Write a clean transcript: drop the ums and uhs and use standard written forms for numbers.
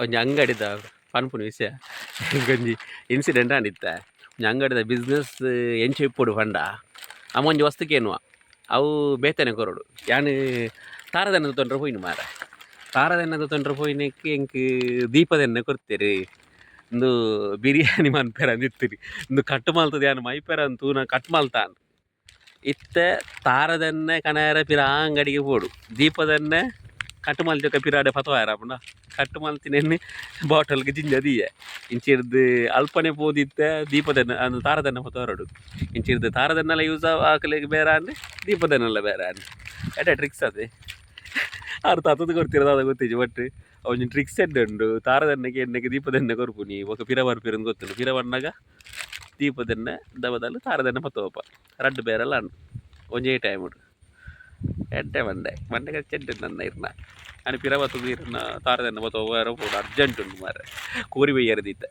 ಒಂಜಿ ಅಂಗಡಿದ ಪನ್ಪುನ ವಿಷಯ. ಒಂಜಿ ಇನ್ಸಿಡೆಂಟ್ ಆಂಡ್ ಇತ್ತೆ. ಒಂಜಿ ಅಂಗಡಿದ ಬಿಸ್ನೆಸ್ ಎಂಚ ಇಪ್ಪೊಡು ಪಂಡ, ನಮ ಒಂಜಿ ವಸ್ತು ಕೇನುವ, ಅವು ಬೇತೆನೆ ಕೊರೊಡು. ಯಾನ್ ತಾರದೆಣ್ಣೆ ತೊಂಡ್ರೆ ಪೋಯಿನಿ ಮಾರೆ. ತಾರದೆಣ್ಣೆ ತೊಂಡ್ರೆ ಪೋಯಿನಕ್ಕೆ ಎಂಕ್ ದೀಪದೆಣ್ಣೆ ಕೊರ್ತೆರ್. ಇಂದು ಬಿರಿಯಾನಿ ಮನ್ಪೆರೆ ಅಂದಿತ್ತಿರಿ. ಇಂದು ಕಟ್ ಮಲ್ತದ ಯಾನ್ ಮೈಪೆರ ತೂನ ಕಟ್ ಮಲ್ತಾನ್. ಇತ್ತೆ ತಾರದೆಣ್ಣೆ ಕನಯರ ಪಿರ ಅಂಗಡಿಗೆ ಪೋಡು. ದೀಪದೆಣ್ಣೆ ಕಟ್ ಮಲ್ತಕ ಪಿರಾಡೆ ಪತವಾರ ಪಂಡ ಕಟ್ ಮಲ್ತಿನೆನ್ನೆ ಬಾಟಲ್ಗೆ ಜಿಂಜ ದೀಯೆ. ಇಂಚಿರ್ದ್ ಅಲ್ಪನೆ ಪೋದಿತ್ತೆ ದೀಪದೆಣ್ಣೆ ಅಂದ್ ತಾರದೆಣ್ಣೆ ಪತವರಡು. ಇಂಚಿರ್ದ್ ತಾರದೆಣ್ಣೆಲ ಯೂಸ್ ಆಕಲೆಗ್ ಬೇರೆ ಆಂಡ್, ದೀಪದೆಣ್ಣೆಲ ಬೇರೆ ಆಂಡ್. ಎಡ್ಡೆ ಟ್ರಿಕ್ಸ್ ಅದೇ. ಆರ್ ತತ್ತದು ಕೊರ್ತಿರ ದಾದ ಗೊತ್ತಿಜ್ಜಿ, ಬಟ್ ಒಂಜಿ ಟ್ರಿಕ್ಸ್ ಎಡ್ಡೆ ಉಂಡು. ತಾರದೆಣ್ಣೆಗೆ ಎಣ್ಣೆಗೆ ದೀಪದೆಣ್ಣೆ ಕೊರ್ಪುನಿ ಬೊಕ ಪಿರ ಬರ್ಪಿರಂದು ಗೊತ್ತುಂಡು. ಪಿರ ಬನ್ನಗ ದೀಪದೆಣ್ಣೆ ದ ಬದಲು ತಾರದೆಣ್ಣೆ ಪತ್ತೋಪ. ರಡ್ಡ್ ಬೇರೆಲ ಆಂಡ್ ಒಂಜೇ ಟೈಮುಡು. ಎಡ್ಡೆ ಮಂಡೆ ಮಂಡೆ ಎಡ್ಡೆ ನನ್ನ ಇರ್ನ. ಆನಿ ಪಿರ ಬತ್ತುದು ಇರ್ನ ತಾರದೆಣ್ಣೆ ಪತ್ತೋ ಬೇರೆ ಪೋಡು, ಅರ್ಜೆಂಟ್ ಉಂಡು ಮಾರೆ. ಕೋರಿ ಬೈಯರ್ ದೀತೆ.